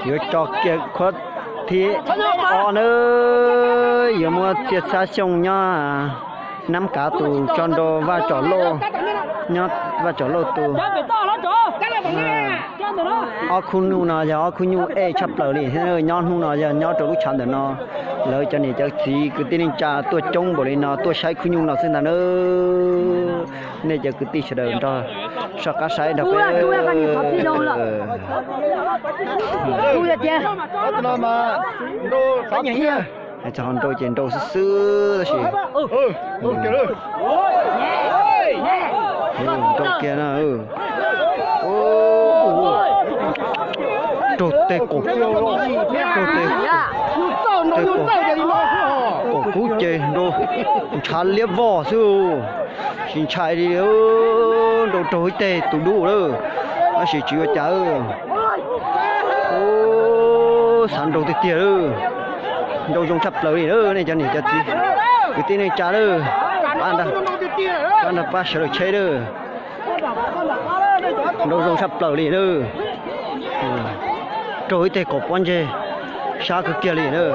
Yuav tso kiag qhuab thib ob na, yuav muab Txiaj Xab Xyooj nyob Nab Kav tus tso nrau Vaj Tsom Lauj, nyob Vaj Tsom Lauj tus. Ob khub nyuj no yog ob khub nyuj ej tshaj plaws li, nyob hnub no yog nyob rau lub tshav ntawm no. Lawv cov niam cov txiv kwv tij neej tsa tuaj coob npaum li no tuaj saib khub nyuj no xwb ntag na. Nej cov kwv tij sawv daws nrog soj qab saib nrog peb. Txog nrau ces nrau xwb xwb tab sis nrau kiag na. Raug tej, raug tej kaum kub ces nrau ntshav liab vog xwb. Tsis ntshai li, nrau raug ib teg tus dub lawm, tab sis tsis ua cas. Xav nrau tiag tiag lawm, nrau zoo tshaj plaws li lawm nej cov niam cov txiv kwv tij neej tsa lawm, pab nrog pab sawv daws cheb lawm. Nrau zoo tshaj plaws li lawm, raug ib teg kaum pob ntseg sab kawg kiag li lawm,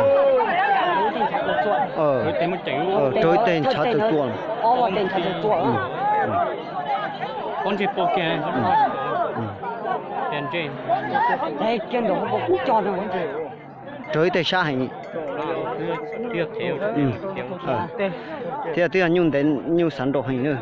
raug ib teg ntshav tawm tuaj. Raug ib teg sab heev, thiab twb yog nyuj ntev nyuj xav nrau heev na.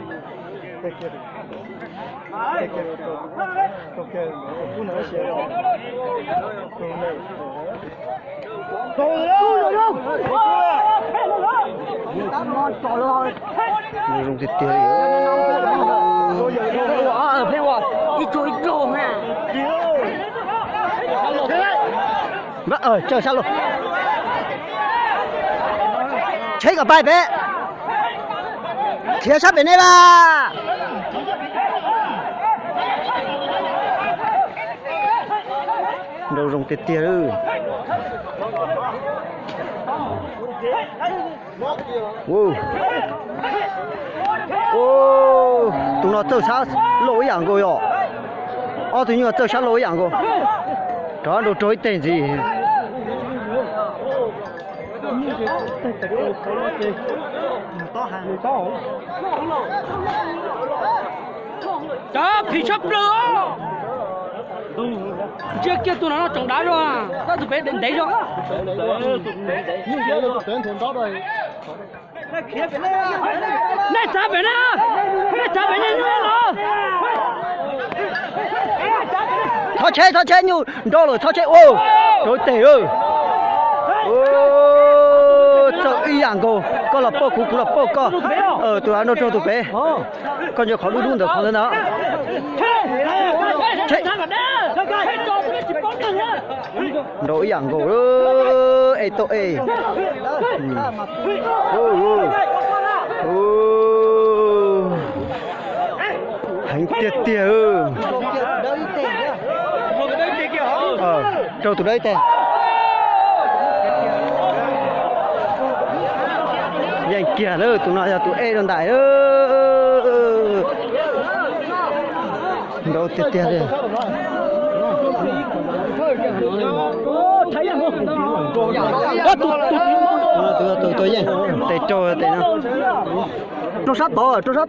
Zoo tiag tiag. Tsaws sab laug, tsheb kom pais pem, khiav sab pem nej las. Nrau zoo tiag tiag lawm. Tus no txawj sab laug ib yam nkaus yom. Ob tug nyuj txawj sab laug ib yam nkaus. Rov nrau raug ib teg ntxiv. Cov phim tshaj plaws. Ntsia kiag tus no tsoom dav zog, tab tus pem ntev zog. Nej txav pem na, nej txav pem nej los. Txhob tsheb, txhob tsheb, nyuj nrau lawm, txhob tsheb ua rau teg. Txawj ib yam nkaus, koj los pauj kuv, kuv los pauj koj. Tus av nrau raug tus pem. Koj nco qhov dub dub ntawm qhov ntawd ntag. Nrau ib yam nkaus, ej tauj ej. Heev tiag tiag. Raug tus dawb ib teg. Yeej kiag lawm, tus no yog tus ej rau ntais. Nrau tiag tiag li. Tus, tus, tus, tus yeej tes raug tes no. Raug sab tod, raug sab